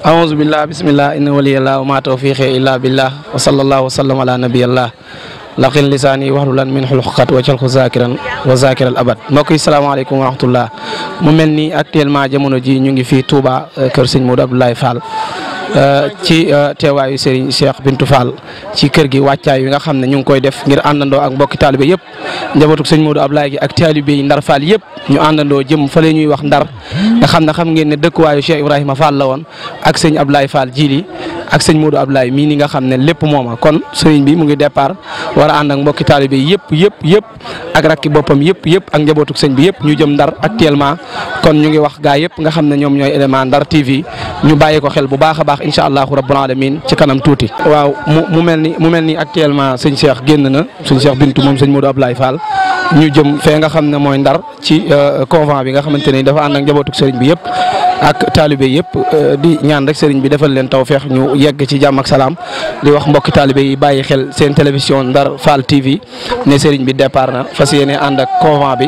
أعوذ بالله بسم الله إن ولي الله وما توفيقي إلا بالله وصلى الله وسلم على نبي الله لقن لساني وحلولا من حلقات وجهه ذاكرا وذاكر الأبد mbokk yi salaamaaleykum wa rahmatullah mu mel ni actuellement jamono ji ñu ngi fii Touba kër Sëñ Modou Abdoulaye Fall ci teewaayu Serigne Cheikh Bintou Fall ci kër gi wàccaay yi nga xam ne ñu ngi koy def ngir àndandoo ak mbokki taalibe yëpp njabootu Sëñ Modou Abdoulaye gi ak taalibe yi Ndar Fall yëpp ñu àndandoo jëm fa la ñuy wax Ndar nga xam ngeen ne dëkkuwaayu Cheikh Ibrahima Fall la woon ak sëñ Abdoulaye Fall jili ak sëñ Modou Abdoulaye mii ni nga xam ne lépp mooma kon sëriñ bi mu ngi départ war a ànd ak mbokki taalibe yi yëpp ak rakki boppam yëpp ak njabootu sëñ bi yëpp ñu jëm Ndar actuellement kon ñu ngi wax gaa yëpp nga xam ne ñoom ñooy élément Ndar TV ñu bàyyi ko xel bu baax a baax incha allahu rabbul alamin ci kanam tuuti. waaw mu mel ni actuellement sëñ Cheikh génn na sëñ Cheikh Bintou moom sëñ Modou Abdoulaye Fall ñu jëm fee nga xam ne mooy Ndar ci convent bi nga xamante ne dafa ànd ak njabootu sëriñ bi yëpp ak taalibe yëpp di ñaan rek sëriñ bi defal leen tawfeex ñu yegg ci jàmm ak salaam di wax mbokki taalibe yi bàyyi xel seen télévision Ndar Fall TV ne sëriñ bi départ na fas yéene ànd ak convent bi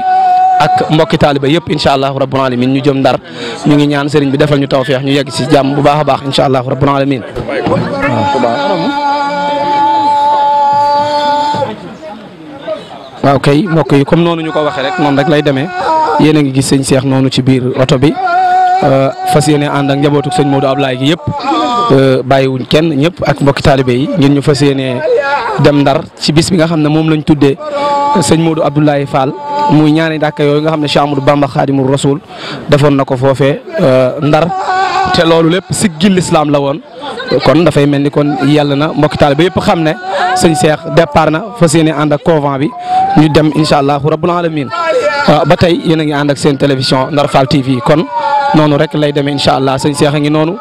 ak mbokki taalibe yëpp incha allahu rabbul alamin ñu jëm Ndar ñu ngi ñaan sëriñ bi defal ñu tawfeex ñu yegg ci jàmm bu baax a baax incha allahu rabbul alamin waaw kay mbokk yi comme noonu ñu ko waxee rek noonu rek lay demee yéen a ngi gis sëñ Cheikh noonu ci biir oto bi fas yéene ànd ak njabootu sëñ Modou Abdoulaye gi yëpp bàyyiwuñ kenn ñëpp ak mbokki taalibe yi ngir ñu fas yéene dem Ndar ci bis bi nga xam ne moom lañ tuddee sëñ Modou Abdoulaye Fall muy ñaani dàkka yooyu nga xam ne Cheikh Amadou Bamba Khadimou Rasoul defoon na ko foofee Ndar te loolu lépp siggil lislaam la woon kon dafay mel ni kon yàlla na mbokki taalibe yëpp xam ne sëñ Cheikh départ na fas yéene ànd ak convent bi ñu dem incha allahu rabbul alamin ba tey yéen a ngi ànd ak seen télévision Ndar Fall TV kon noonu rek lay demee incha allah sëñ Cheikh a ngi noonu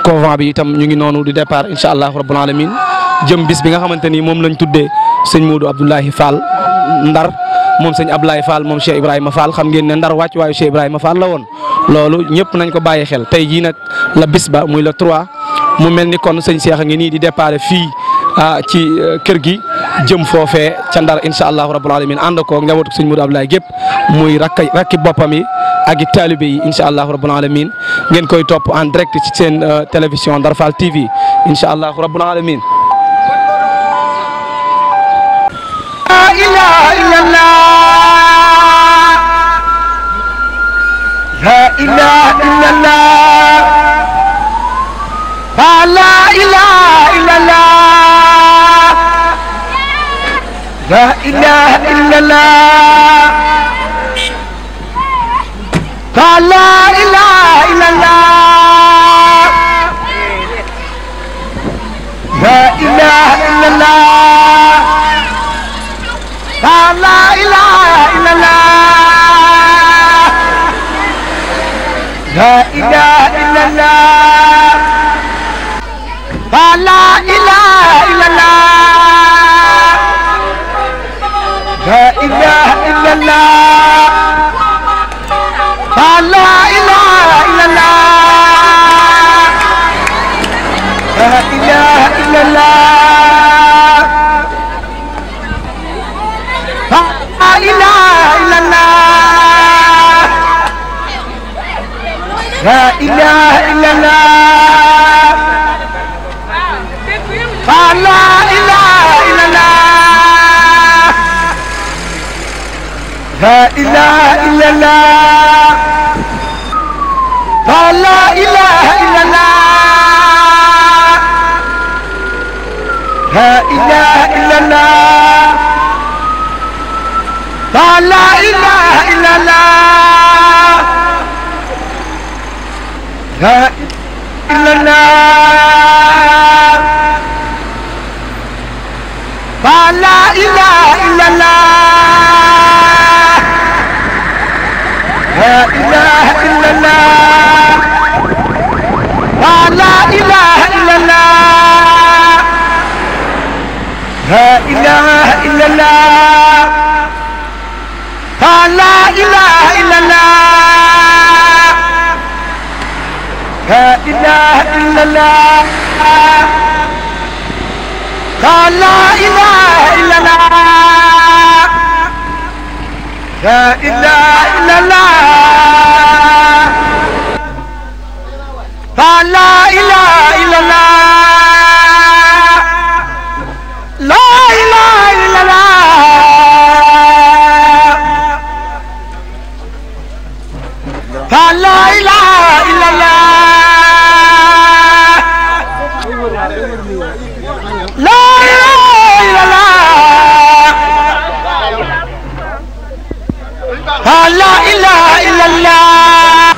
convent bi itam ñu ngi noonu di départ incha allahu rabbul alamin jëm bis bi nga xamante ni moom lañ tuddee sëñ Modou Abdoulaye Fall Ndar moom sëñ Abdoulaye Fall moom Cheikh Ibrahima Fall xam ngeen ne Ndar wàcc waayu Cheikh Ibrahima Fall la woon loolu ñëpp nañ ko bàyyi xel tey jii nag la bis ba muy le 3 mu mel ni kon sëñ Cheikh a ngi nii di départ fii ci kër gi jëm foofee ca Ndar incha allahu rabbul alamin ànd ko njabootu sëñ Modou Abdoulaye gépp muy rakki boppam yi ak i taalibe yi incha allahu rabbul alamin ngeen koy topp en direct ci seen télévision Ndar Fall TV incha allahu rabbul alamin. La ilaha illallah la ilaha illallah la ilaha illallah la ilaha illallah la ilaha illallah la ilaha illallah la ilaha illallah la ilaha illallah la ilaha illallah la ilaha illallah la ilaha illallah la ilaha illallah la ilaha illallah la ilaha illallah la ilaha illallah la ilaha illallah la ilaha illallah la ilaha illallah la ilaha illallah la illallah la ilaha illallah la ilaha illallah la ilaha illallah la ilaha illallah la ilaha illallah لا إله إلا الله لا إله إلا الله لا إله إلا الله لا إله إلا الله لا إله إلا الله لا إله إلا الله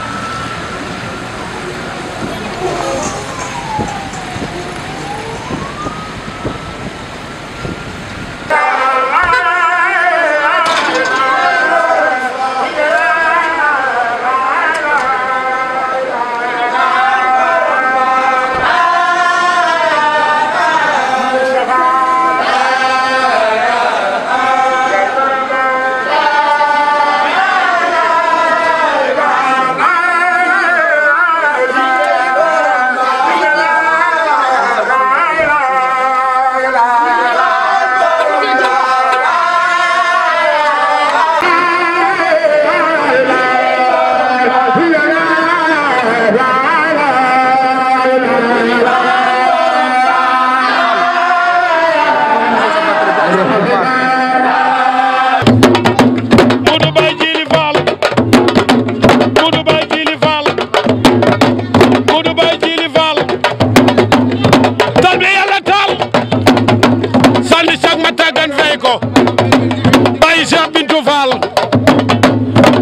Baye Cheikh Bintou Fall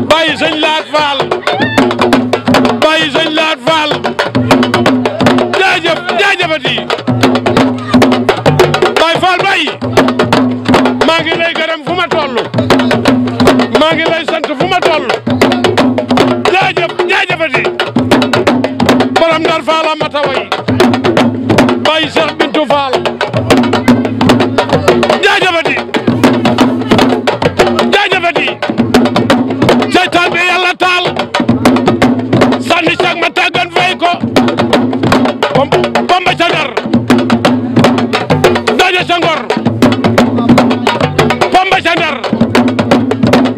Baye Sëñ Laat Fall Baye Sëñ Laat Fall jaajëf jaajëfati Baye Fall Baye maa ngi lay gërëm fu ma toll maa ngi lay sant fu ma toll jaajëf jaajëfati borom Ndar Fall a mata way Baye Cheikh Bintou Fall jaajëfati seytaan bi yàlla taal sànni sag ma tàggan fay ko bomba ca Ndar daje ca Ngor bomba ca Ndar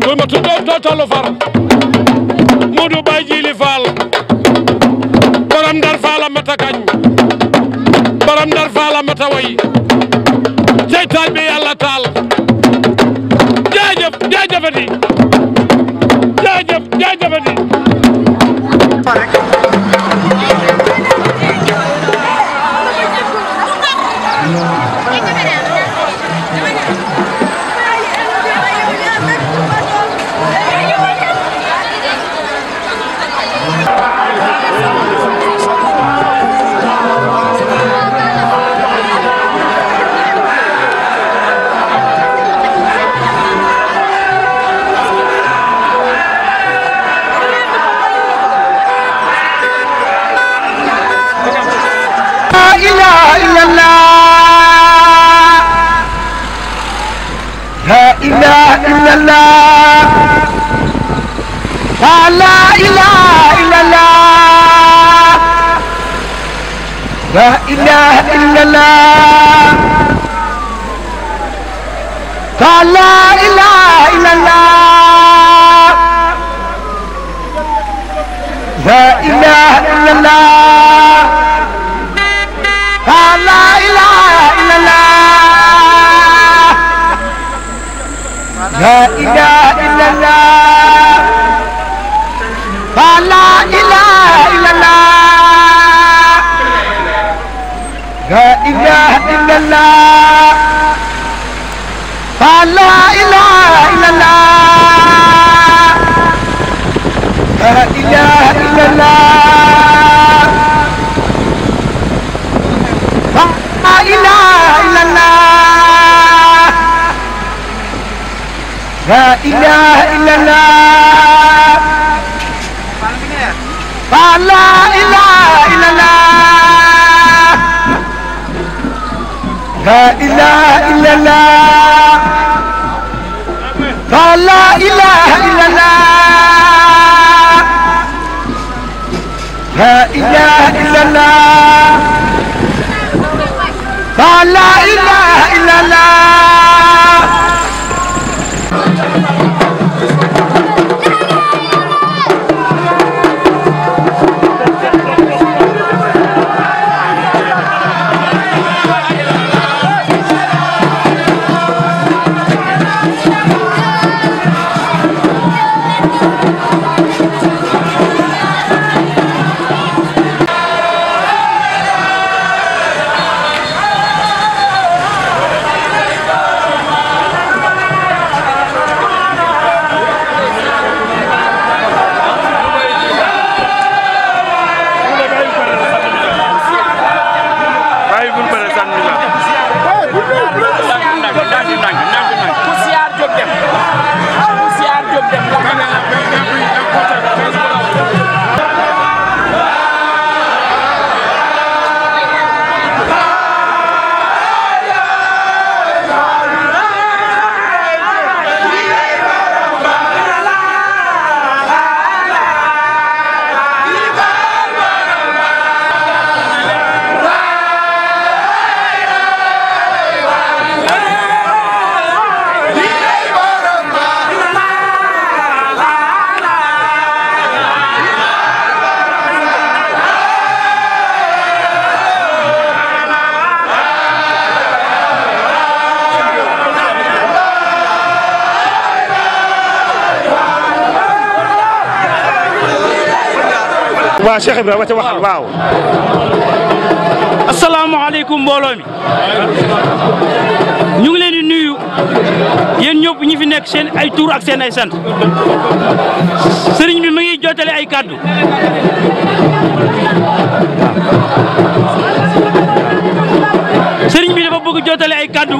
koy ma tuddoo tootalu far Modou Baye Djili Fall borom Ndar Fall a mata kañ borom Ndar Fall a mata way seytaan bi yàlla taal jaajëf jaajëfati jaajëf jaajëfati لا إله إلا الله لا إله إلا الله لا إله إلا الله لا إله إلا الله لا إله إلا الله لا إله إلا الله لا إله إلا الله لا إله إلا الله لا إله إلا الله لا إله إلا الله لا إله إلا الله لا إله إلا الله لا إله إلا الله لا إله إلا الله لا إله إلا الله لا إله إلا الله لا إله إلا الله لا إله إلا الله waaw Cheikh Ibrahima waxal waaw. asalaamaaleykum mbooloo mi ñu ngi leen di nuyu yéen ñëpp ñi fi nekk seen ay tur ak seen ay sant sëriñ bi mu ngi jottale ay kàddu sëriñ bi dafa bëgg jottale ay kàddu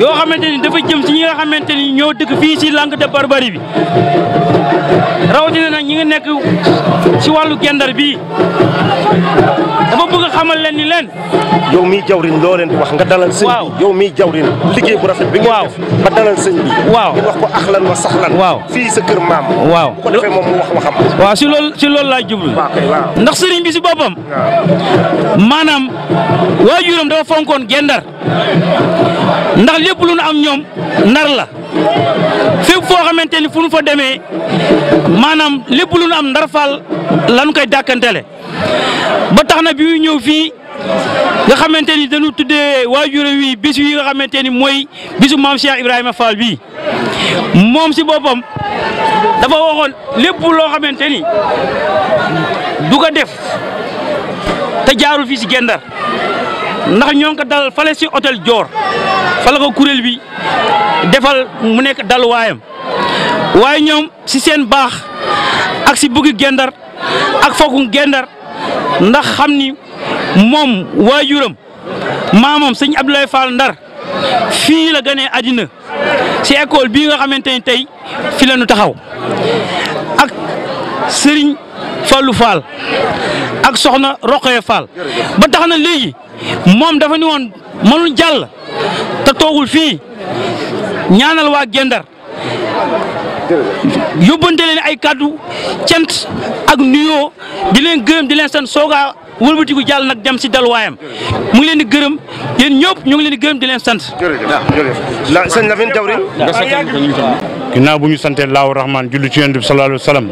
yoo xamante ni dafa jëm ci ñi nga xamante ni ñoo dëkk fii ci Langue de Barbarie bi rawatina nag ñi nga nekk ci wàllu gendar bii dafa bëgg xamal leen ni leen. yow miy jawrin loo leen di wax nga dalal sëñ bi. yow miy jawrin liggéey bu rafet bi ngeen def ba dalal sëñ bi. waaw ngeen wax ko axlan wa saxlan. waaw fii sa kër maam. waaw bu ko defee moom mu wax waxam. waaw si loolu laa jublu. ndax sëriñ bi si boppam. maanaam waajuram dafa fonkoon gendar ndax lépp lu nu am ñoom ndar la fépp foo xamante ni fu nu fa demee maanaam lépp lu nu am ndar faal lañu koy dàkkantele ba tax na bi muy ñëw fii nga xamante ni dañu tuddee waajure wi bis yi nga xamante ni mooy bisu maam Cheikh Ibrahima Fall bii moom si boppam dafa waxoon lépp loo xamante ni du ko def te jaarul fii si gendar ndax ñoo ngi ko dalal fale si hôtel Dior fa la ko kuréel bi defal mu nekk daluwaayam waaye ñoom si seen baax ak si bëgg gendar ak foogu gendar ndax xam ni moom waajuram maamam sëñ Abdoulaye Fall Ndar fii la gënee àddina si école bii nga xamante ni tey fi la ñu taxaw ak Serigne Fallou Fall ak soxna Roqee Fall ba tax na léegi moom dafa ni woon mënul jàll te toogul fii ñaanal waa gendar yóbbante leen ay kàddu cant ak nuyoo di leen gërëm di leen sant sooga wëlbatiku jàll nag dem si dalwaayam mu ngi leen di gërëm yéen ñëpp ñu ngi leen di gërëm di leen sant. jërëjëf la sëñ Lamine Jawrin. ginnaaw bu ñu santee laahu rahmaan julli ci yonent bi sallallahu alayhi wa sallam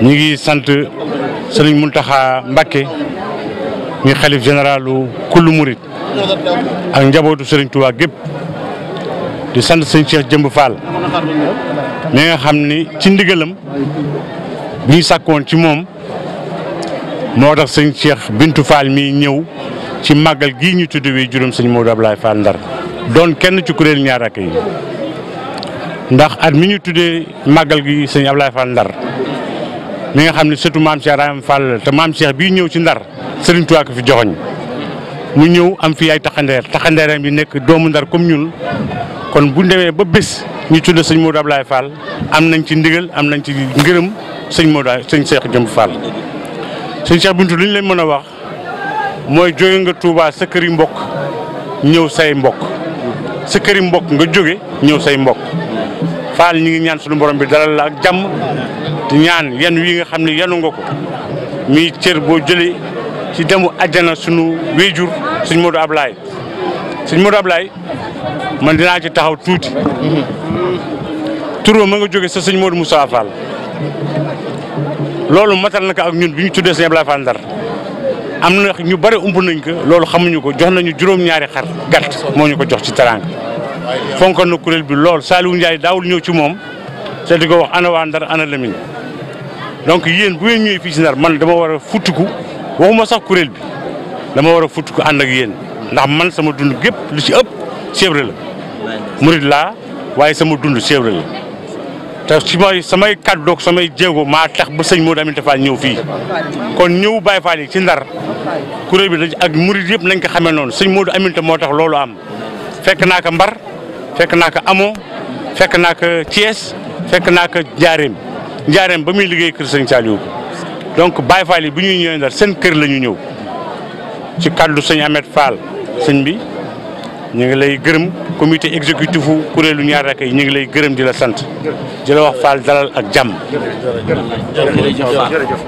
ñu ngi sant Sëriñ Muntaxa Mbakke ñu xalif généralu kullu murit ak njabootu Sëriñ Tuubaa gépp di sant sëñ Cheikh Jëmb Fall mi nga xam ni ci ndigalam bi ñu sàkkoon ci moom moo tax sëñ Cheikh Bintu Fall mi ñëw ci màggal gii ñu tudd wi juróom sëñ Modou Ablaye Fall Ndar doon kenn ci kuréel ñaar rakk yi ndax at mi ñu tuddee màggal gi sëñ Ablaye Fall Ndar mi nga xam ne surtout maam Cheikh Rahim Fall te maam Cheikh bii ñëw ci Ndar Sëriñ Tuubaa ko fi joxoñ mu ñëw am fi ay taxandeeram yi nekk doomu Ndar comme ñun kon bu demee ba bés ñu tudd sëñ Modou Ablaye Fall am nañ ci ndigal am nañ ci ngërëm sëñ Cheikh Jëmb Fall sëñ Cheikh Bintu li ñu leen mën a wax mooy jóge nga Touba sa këri mbokk ñëw say mbokk sa këri mbokk nga jóge ñëw say mbokk Fall ñi ngi ñaan suñu borom bi dalal la ak jàmm te ñaan yan wi nga xam ne yanu nga ko mi cër boo jëlee ci demu àjjana sunu wéjur sëñ Modou Ablaye sëñ Modou Ablaye man dinaa ci taxaw tuuti turoo ma nga jóge sa sëñ Modou Moussa Fall loolu matal na ko ak ñun bi ñu tuddee sëñ Ablaye Fall Ndar am na ñu bëri ump nañ ko loolu xamuñu ko jox nañu juróom-ñaari xar gàtt moo ñu ko jox ci teraanga fonkoon na kuréel bi lool Saliou Ndiaye daawul ñëw ci moom te di ko wax ana waa Ndar ana Lamine donc yéen bu ngeen ñëwee fii ci Ndar man dama war a futtiku waxuma sax kuréel bi dama war a futtiku ànd ak yéen ndax man sama dund gépp lu ci ëpp séebre la murid laa waaye sama dund séebre la te ci samay kàddu ak samay jéego maa tax ba sëñ Modou Aminta Fall ñëw fii kon ñëw Baye Fall yi ci Ndar kuréel bi dañ ak murid yëpp nañ ko xamee noonu sëñ Modou Aminta moo tax loolu am fekk naa ko Mbar fekk naa ko Amo fekk naa ko Thiès fekk naa ko Njaareem ba muy liggéey kër sëñ Saliou donc Baye Fall yi bu ñuy ñëwee Ndar seen kër la ñu ñëw ci kàddu sëñ Ahmed Fall sëñ bi ñu ngi lay gërëm comité exécutif kuréelu ñaar rakk yi ñu ngi lay gërëm di la sant di la wax Fall dalal ak jàmm.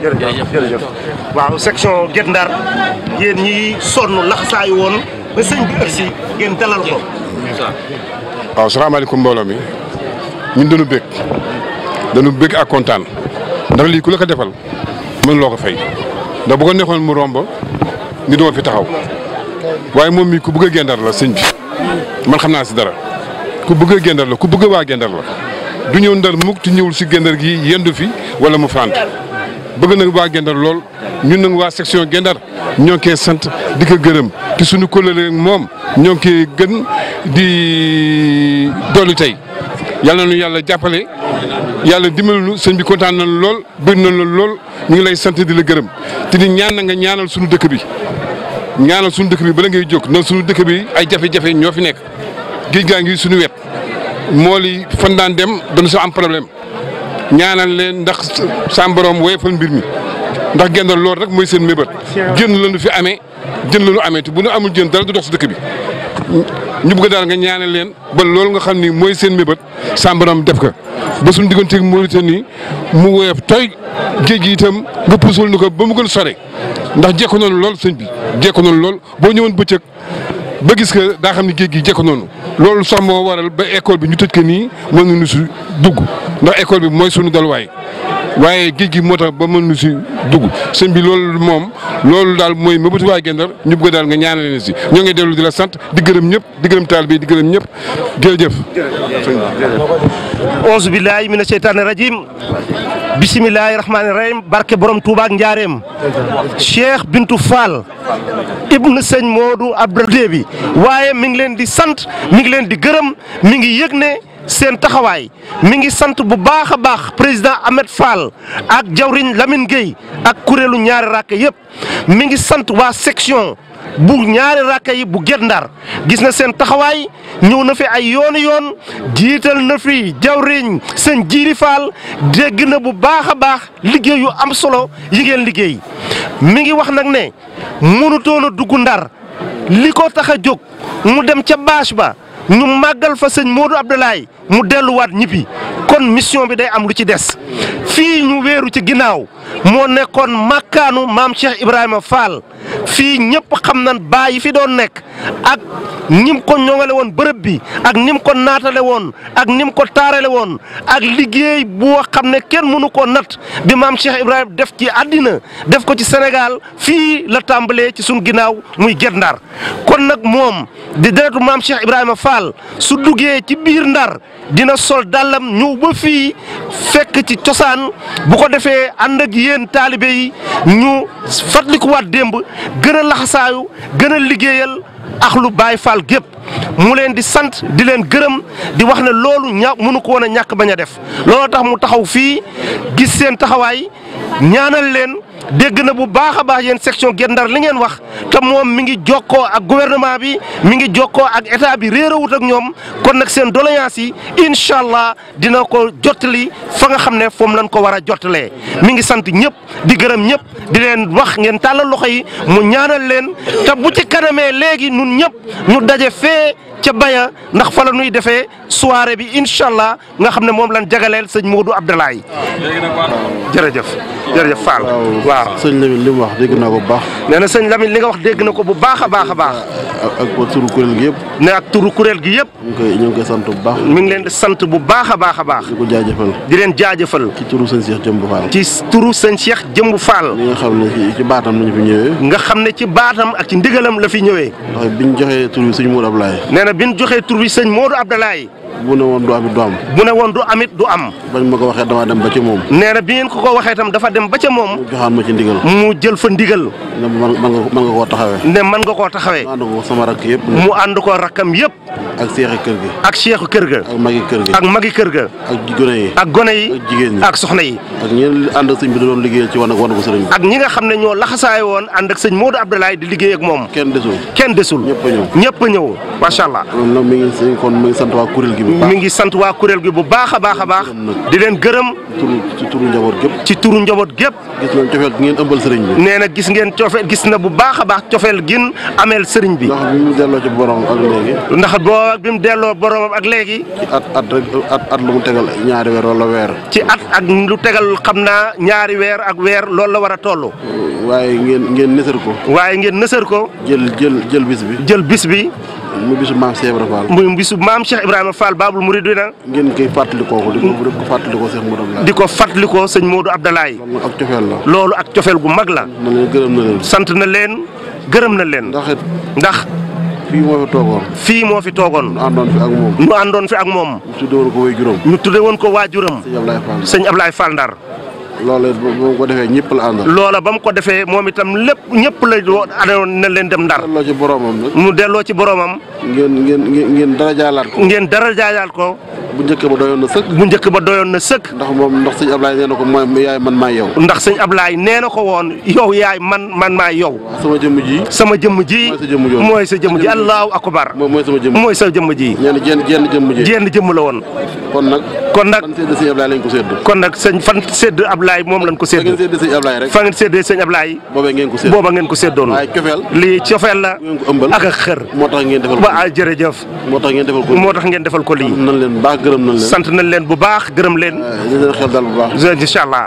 jërëjëf waaw section Guet Ndar yéen ñi sonn laxasaayu woon ba sëñ bi agsi ngeen dalal ko. waaw salaamaaleykum mbooloo mi ñun dañu bëgg ak kontaan ndax lii ku la ko defal mën loo ko fay ndax bu ko neexoon mu romb ni duma fi taxaw waaye moom mii ku bëgg a gendar la sëñ bi man xam naa si dara ku bëgg a gendar la ku bëgg waa gendar la du ñëw Ndar mukk te ñëwul si gendar gi yendu fi wala mu fànt bëgg na waa Gendar lool ñun nag waa section Gendar ñoo ngi koy sant di ko gërëm te suñu kóllëre moom ñoo ngi koy gën di dolli tey yàlla na ñu yàlla jàppale yàlla dimbali nu sëñ bi kontaan nañu lool bëgg nañu lool ñu ngi lay sant di la gërëm te di ñaan na nga ñaanal suñu dëkk bi bala ngay jóg ndax suñu dëkk bi ay jafe-jafe ñoo fi nekk géej gaa ngi suñu wet mool yi fan daan dem dañu sa am problème ñaanal leen ndax sa borom woyofal mbir mi ndax Gendar loolu rek mooy seen mébét jën lañu fi amee jën lañu amee te bu ñu amul jën dara du dox si dëkk bi ñu bëgg daal nga ñaanal leen ba loolu nga xam ni mooy seen mébét sa borom def ko ba suñu digganteeg Mauritanie mu woyof tooy géej gi itam nga puusal ni ko ba mu gën sore ndax jekko noonu lool sëñ bi jekko noonu lool boo ñëwoon bëccëg ba gis que daa xam ni géej gi jekko noonu loolu sax moo waral ba école bi ñu tëj ko nii mënuñu si dugg ndax école bi mooy suñu dalwaay waaye géej gi moo tax ba mënuñu si dugg sëñ bi loolu daal mooy mëbatu waa Gendar ñu bëgg daal nga ñaanal leen si ñoo ngi dellu di la sant di gërëm ñëpp di gërëm taal bi di gërëm ñëpp jërëjëf. auzu billaahi mina sheytaani rajiim bismillaahi rahmaani rahiim barke borom Touba ak Njaareem Cheikh Bintou Fall ibnu sëñ Modou Abdoulaye bi waaye mi ngi leen di sant mi ngi leen di gërëm mi ngi yëg ne seen taxawaay mi ngi sant bu baax a baax président Ahmed Fall ak jawriñ Lamine Gueye ak kuréelu ñaari rakk yëpp mi ngi sant waa section bu ñaari rakk yi bu Gendar gis na seen taxawaay ñëw na fi ay yoon jiital na fi jawriñ sëñ Jiiri Fall dégg na bu baax a baax liggéey yu am solo yi ngeen liggéey mi ngi wax nag ne mënutoon a dugg Ndar li ko tax a jóg mu dem ca bâche ba ñu màggal fa sëñ Modou Abdoulaye mu delluwaat ñibbi kon mission bi day am lu ci des fii ñu wéeru ci ginnaaw moo nekkoon makkaanu maam Cheikh Ibrahima Fall fii ñëpp xam nañ baa yi fi doon nekk ak nim ko ñoŋale woon bërëb bi ak nim ko naatale woon ak nim ko taarale woon ak liggéey boo xam ne kenn mënu ko nat bi maam Cheikh Ibrahima def ci àddina def ko ci Sénégal fii la tàmbalee ci suñ ginnaaw muy Gendar kon nag moom di deretu maam Cheikh Ibrahima Fall su duggee ci biir Ndar dina sol dàllam ñëw ba fii fekk ci cosaan bu ko defee ànd ak yéen taalibe yi ñu fàttalikuwaat démb gën a laxasaayu gën a liggéeyal ak lu Baay Fall gépp mu leen di sant di leen gërëm di wax ne loolu mënu ko woon a ñàkk bañ a def looloo tax mu taxaw fii gis seen taxawaay ñaanal leen dégg na bu baax a baax yéen section Gendar li ngeen wax te moom mi ngi jokkoo ak gouvernement bi mi ngi jokkoo ak état bi réerawut ak ñoom kon nag seen doléance yi incha allah dina ko jottali fa nga xam ne foom lañ ko war a jottalee mi ngi sant ñëpp di gërëm ñëpp di leen wax ngeen tàllal loxo yi mu ñaanal leen te bu ci kanamee léegi nun ñëpp ñu daje fee ca Baya ndax fa la nuy defee soirée bi incha allah nga xam ne moom lañ jagaleel sëñ Modou Abdoulaye jërëjëf Fall. waaw sëñ Lamine li mu wax dégg naa ko bu baax. nee na sëñ Lamine li nga wax dégg na ko bu baax a baax a baax. ak turu kuréel gi yëpp. ne ak turu kuréel gi yëpp. ñu ngi koy sant bu baax. mi ngi leen di sant bu baax a baax a baax. di ko jaajëfal. di leen jaajëfal. ci turu sëñ Cheikh Jëmbu Fall. ci turu sëñ Cheikh Jëmbu Fall. li nga xam ne ci baatam la ñu fi ñëwee. nga xam ne ci baatam ak ci ndigalam la fi ñëwee. ndax biñ joxee tur bi sëñ Modou Abdoulaye. nee na biñ joxee tur bi sëñ Modou Abdoulaye. bu ne woon du amit du am. bu ne woon du amit du am. bañ ma ko waxee dama dem ba ca moom. nee na bi ngeen ko waxee itam dafa dem ba ca moom. mu joxaan ma ci ndigal. mu jël fa ndigal. ne man nga koo taxawee. ne man nga koo taxawee. mu ànd ko sama rakk yëpp. mu ànd ko rakkam yëpp. ak seexi kër gi. ak seexu kër ga. ak magi kër gi. ak magi kër ga. ak gone yi. ak gone yi. ak jigéen ñi. ak soxna yi. ak ñi ànd ak sëñ bi da doon liggéeyal ci wanagu sëriñ bi. ak ñi nga xam ne ñoo laxasaay woon ànd ak sëñ Modou Abdoulaye di liggéey ak moom. kenn desul. kenn desul. ñëpp a ñëw. ñëpp a ñëw macha allah. nag mi ngi sant waa kuréel gi bu baax. mi ngi sant waa kuréel gi bu baax a baax a baax. di leen gërëm. ci turu njaboot gépp. ci turu njaboot gépp. gis nañ cofeel gi ngeen ëmbal sëriñ bi. nee na gis ngeen cofeel gis na bu baax a baax cofeel gin ameel sëriñ bi. ndax bi mu delloo ci borom ak léegi. ndax boo bi mu delloo boromam ak léegi. ci at lu mu tegal ñaari weer wala weer. ci at ak lu tegal xam naa ñaari weer ak weer loolu la war a toll. waaye ngeen nësër ko. waaye ngeen nësër ko. jël bis bi. jël bis bi. mu bisu maam Cheikh Ibrahima Fall. muy bisu maam Cheikh Ibrahima Fall Babul Mouridina. ngeen koy fàttalikoo ko di ko fàttalikoo Cheikh Modou Abdoulaye. di ko fàttalikoo sëñ Modou Abdoulaye. loolu ak cofeel la. loolu ak cofeel gu mag la. na leen gërëm na leen. sant na leen gërëm na leen. ndax. fii moo fi toogoon. fii moo fi toogoon. ñu àndoon fi ak moom. ñu àndoon fi ak moom. ñu tudde woon ko waajuram. ñu tudde woon ko waajuram. sëñ Ablaye Fall. sëñ Ablaye Fall Ndar. loola ba mu ko defee ñëpp la àndal. loola ba mu ko defee moom itam lépp ñëpp la àndoon na leen dem Ndar. delloo ci boromam nag. mu delloo ci boromam. ngeen dara jaalaat ko. ngeen dara jaalaat ko. bu njëkk ba doyoon na sëkk. bu njëkk ba doyoon na sëkk. ndax sëñ Ablaye nee na ko mooy yaay man maay yow. ndax sëñ Ablaye nee na ko woon yow yaay man maay yow. sama jëmm ji. sama jëmm ji. mooy sa jëmm ji allahu akbar. mooy sama jëmm mooy sa jëmm ji. jenn jëmm ji. jenn jëmm la woon. kon nag. fan sédd sëñ Ablaye lañ ko sédd. kon nag fan sédd Ablaye moom lañ ko sédd. fa ngeen sédd sëñ Ablaye rek. fa ngeen séddee sëñ Ablaye. booba ngeen ko séddoon. waaye cofeel. lii cofeel la. ak ak xër. moo tax ngeen defal ko. waaw jërëjëf. moo tax ngeen defal ko lii. sant nañ leen bu baax gërëm nañ leen. sant nañ leen bu baax gërëm leen. di leen xel dal bu baax. incha allah.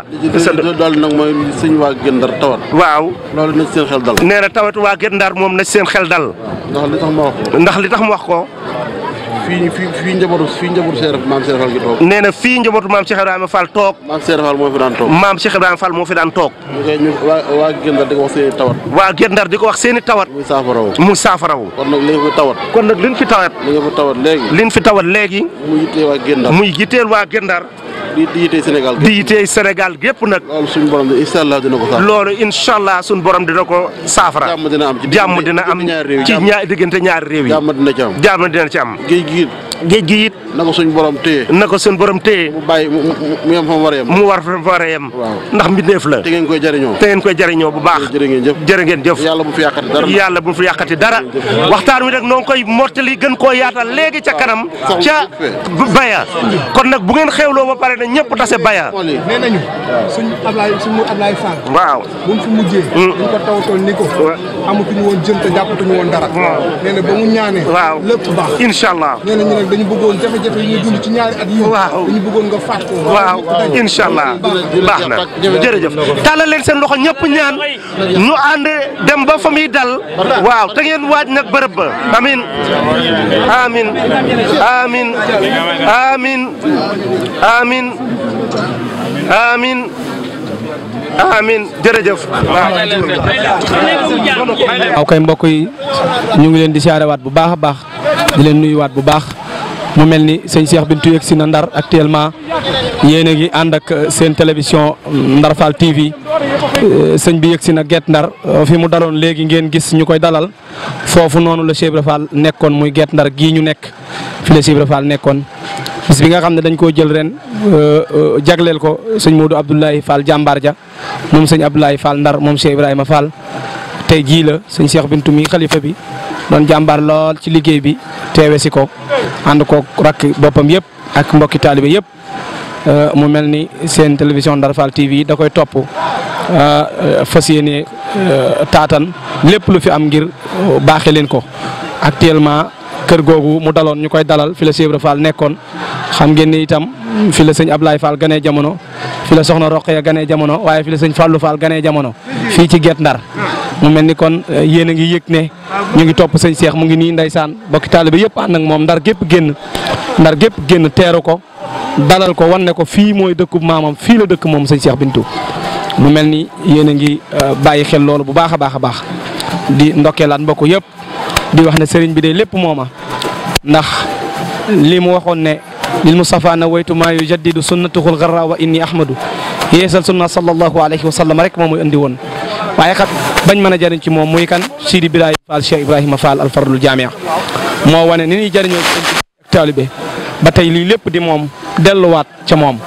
daal nag mooy sëñ waa Guet Ndar tawat. waaw. loolu na ci seen xel dal. nee na tawat waa Guet Ndar moom na ci seen xel dal. ndax li tax ma wax ko. fii njabootu maam Cheikh Fall gi toog. nee na fii njabootu maam Cheikh Ibrahima Fall toog. maam Cheikh Fall moo fi daan toog. maam Cheikh Ibrahima Fall moo fi daan toog. waa Guet Ndar di ko wax seen i tawat. waa Guet Ndar di ko wax seen i tawat. mu saafarawu. kon nag li fi tawat. kon nag liñ fi tawat. liñ fi tawat léegi. muy yitteel waa Guet Ndar. muy yitteel waa Guet Ndar. di yitteel Sénégal gépp. di yitteel Sénégal gépp nag. loolu suñu borom incha allah dina ko saafara. loolu incha allah suñu borom dina ko saafara. jàmm dina am ci diggante ñaari réew yi. jàmm dina ci am. jàmm dina ci am. géej gi it. na ko suñu borom téye. mu bàyyi mu yem fa mu war a yem. mu war fa mu war a yem. waaw ndax mbindeef la. te ngeen koy jariñoo. bu baax. jërë ngeen jëf. yàlla bu fi yàqati dara. waxtaan wi nag noo ngi koy mottali gën koo yaatal léegi ca kanam. ca Baya. kon nag bu ngeen xewloo ba pare ne ñëpp tase Baya. nee nañu suñu Ablaye Fall. waaw bu mu fi mujjee. dañ ko tawatoon ni ko. amatuñu woon jëm te jàppatuñu woon dara. nee na ba mu ñaanee. waaw lépp baax. incha allah. nee nañu nag dañu bëggoon jafe-jafe yi ñuy dund ci ñaari at yi. waaw dañu bëggoon nga faat ko. waaw incha allah baax na jërëjëf. tàllal leen seen loxo ñëpp ñaan ñu ànd dem ba fa muy dal. waaw te ngeen waaj nag bërëb ba. amin amin amin amin amin amin amin jërëjëf. waaw kay mbokk yi ñu ngi leen di siyaarewaat bu baax a baax di leen nuyuwaat bu baax mu mel ni sëñ Cheikh Bintou yegg si na Ndar actuellement yéen a ngi ànd ak seen télévision Ndar Fall TV sëñ bi yegg si na Guet Ndar fi mu daloon léegi ngeen gis ñu koy dalal foofu noonu la Cheikh Ibra Fall nekkoon muy Guet Ndar gii ñu nekk fi la Cheikh Ibra Fall nekkoon. bis bi nga xam ne dañ koo jël ren jagleel ko sëñ Modou Abdoulaye Fall jàmbaar ja moom sëñ Abdoulaye Fall Ndar moom Cheikh Ibrahima Fall tey jii la sëñ Cheikh Bintou mi xalifa bi doon jàmbaar lool ci liggéey bi teewe si ko ànd ko rakk boppam yëpp ak mbokki taalibe yëpp mu mel ni seen télévision Ndar Fall TV da koy topp fas yéene taatan lépp lu fi am ngir baaxee leen ko actuellement. kër googu mu daloon ñu koy dalal fi la Cheikh Ibra Fall nekkoon xam ngeen ni itam fi la sëñ Ablaye Fall ganee jamono fi la soxna Roqaya ganee jamono waaye fi la sëñ Fallou Fall ganee jamono fii ci Guet Ndar mu mel ni kon yéen a ngi yëg ne ñu ngi topp sëñ Cheikh mu ngi nii ndeysaan bokki taalibe yëpp ànd ak moom Ndar gépp génn teeru ko dalal ko wan ne ko fii mooy dëkkub maamam fii la dëkk moom sëñ Cheikh Bintou mu mel ni yéen a ngi bàyyi xel loolu bu baax a baax a baax di ndokkeelaat mbokk yëpp di wax ne sëriñ bi de lépp mooma ndax li mu waxoon ne lil Mustafa na waytu maa yujaddidu sunnatuhul garra wa inni ahmadu yeesal sunna sallallahu alayhi wa sallam rek moom muy andi woon waaye kat bañ mën a jëriñ ci moom muy kan Sidi Ibrahima Fall Cheikh Ibrahima Fall alfardul jaamia moo wane ni ñuy jëriñoo taalibe ba tey lii lépp di moom delluwaat ca moom